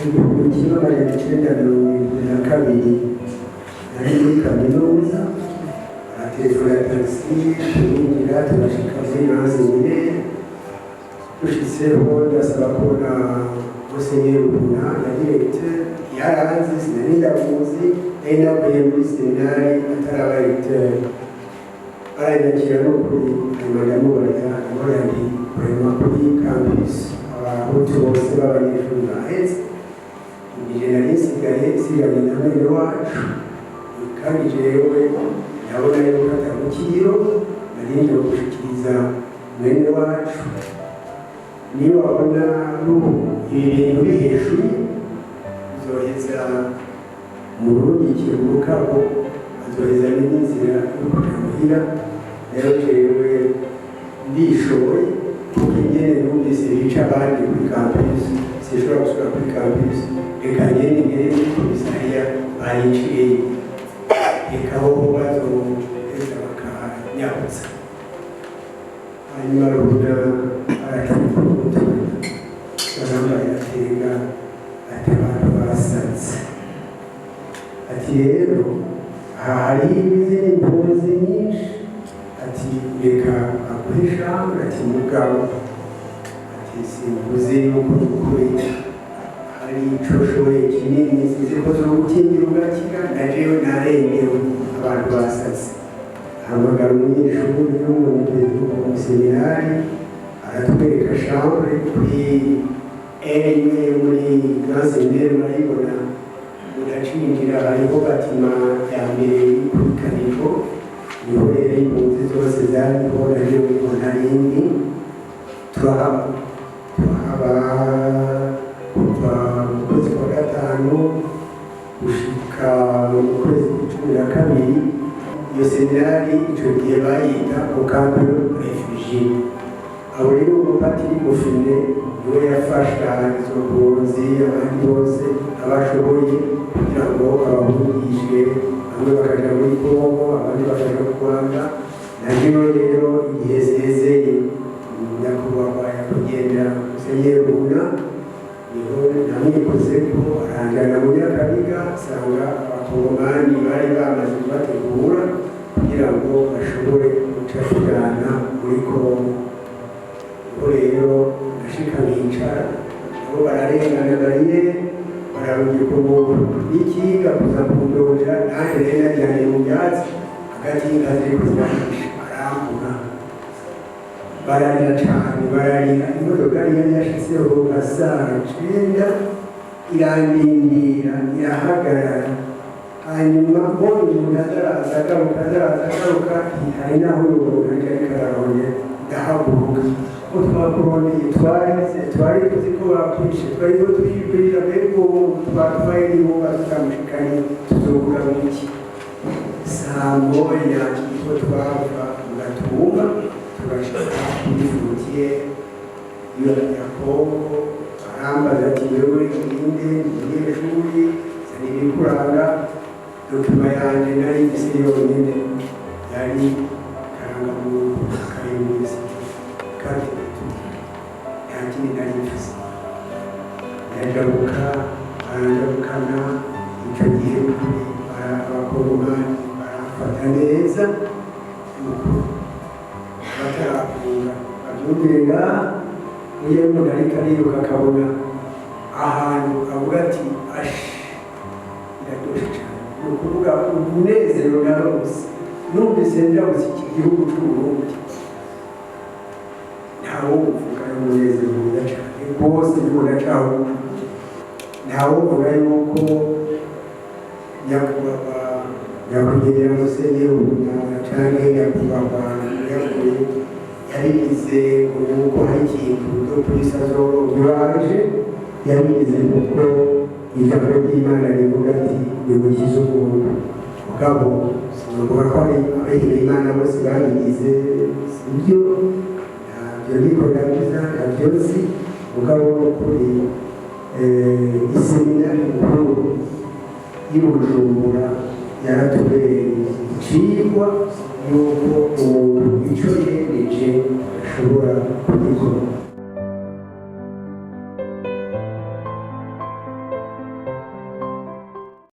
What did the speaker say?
1972 nari muri kaminuza. Aratelefona taxi, turinjira, turashika muri Grand Séminaire. Dushitseho ndasaba kubona Musenyeri Ruguna na directeur. Yaranzi, sinari ndamuzi, nari navuye muri seminari ataraba recteur. Aranyakira n'ukuri. Hanyuma ndamubarira, ndamubwira nti: "Vraiment, kuri campus abahutu bose b'abanyeshuri baheze, nije nari nsigaye, nsigaye na mwene wacu, kandi jewe ndabona yuko atamukiro nari nje gushikiriza mwene wacu. Niyo wabona ibi bintu biheshuye, uzoheza mu rundi kirukako, azoheza n'inzira yo kuja muhira. Rero jewe ndishoboye, kuko ingene numvise bica abandi kuri campus, sinshobora gusubira kuri campus. Reka ngende ngere muri commissariat banyiciyeyo, reka bo bazoheza bakanyabutsa." Hanyuma Ruguna aracika umutwe, arambaye, atega ati: "Abantu basaze." Ati: "Rero aha hariho izindi mpunzi nyinshi." Ati: "Reka aguhe chambre." Ati: "Mugabo," ati, "simvuze yuko nukuri hari ico ushoboye kinini, sinzi ko zogukingira ugakira, na jewe narengewe, abantu basaze." Hamagara umunyeshuri w'umuseminari, aratwereka chambre kuri imwe yo muri Grand Séminaire. Murayibona, muracinjira, hariho bâtiment ya mbere iri kuri caniveau, niho rero impunzi zose zariho, na jewe niho narindi. Turahaba, turahaba kuva mu kwezi kwa gatanu gushika mu kwezi kwa 12. Iyo seminari ico gihe bayita au camp réfugiés. Abo rero, umupatiri Gofine niwe yafasha izo mpunzi, abandi bose abashoboye, kugira ngo abahungishe, bamwe bakaja muri Kongo, abandi bakaja mu Rwanda. Na jewe rero igihe zezeye nyakubahwa nyakwigendera Musenyeri Ruguna, niho namwikoze ko aranjana mu Nyakabiga, nsanga Abakongomani bari bamaze kubategura kugira ngo bashobore guca tujana muri Kongo. Niho rero nashika nkicara, nabo bararengana bariyeri, bararungika umuntu n'ikinga kuza kundondera. Nanjye rero najyanye mu byatsi hagati y'inka ziriko zirahisha, barambura, bararira cane, bararira. Imodoka yari yashitseho nka saa 9, irandindira, irahagarara. Hanyuma mbonye umuntu azaraza agaruka, azaraza agaruka, hari naho uyu muntu aje ariko ararondera. Ndahaguruka ko twakurondeye, twarize, twari tuzi ko bakwishe, twari ko turiyumvira mbega ubu twatwaye niba tutamushikanye tuzobura iki. Saa 1 niho twava mu Gatumba, turashika kuri frontière ya Kongo. Arambaza ati: "Wewe ninde?" "Umunyeshuri." "Zana ibikuranga." Document yanje nari mfise yonyene yari karangamuntu ka université, carte d'étudiant, nta kindi nari mfise. Ndajabuka, baranjabukana. Ico gihe kuri Abakongomani baramfata neza, nukuri batarafunga babyumvire ngaha. Iyo umuntu ariko ariruka akabona ahantu avuga ati: "Ashi, biraryoshe cyane," ni ukuvuga umunezero narose numvise ndabutse iki gihugu cy'Uburundi, ntawovuga umunezero mwiza cyane rwose ndacawumva. Ntawovuga yuko nyakubahwa nyakwigendera Musenyeri Ruguna canke nyakubahwa Nyakuye yabigize ngo nuko hari ikintu de plus azoronka, yabigize kuko ijambo ry'Imana rivuga ati: "Nimukize umuntu." Mugabo sinovuga ko ari abihebeye Imana bose babigize, sibyo, ntabyo ndiko ndavuza, ntabyo nzi. Mugabo n'ukuri iseminari nkuru y'i Bujumbura yaratubereye icigwa yuko umuntu ico yemeje ashobora kugikora.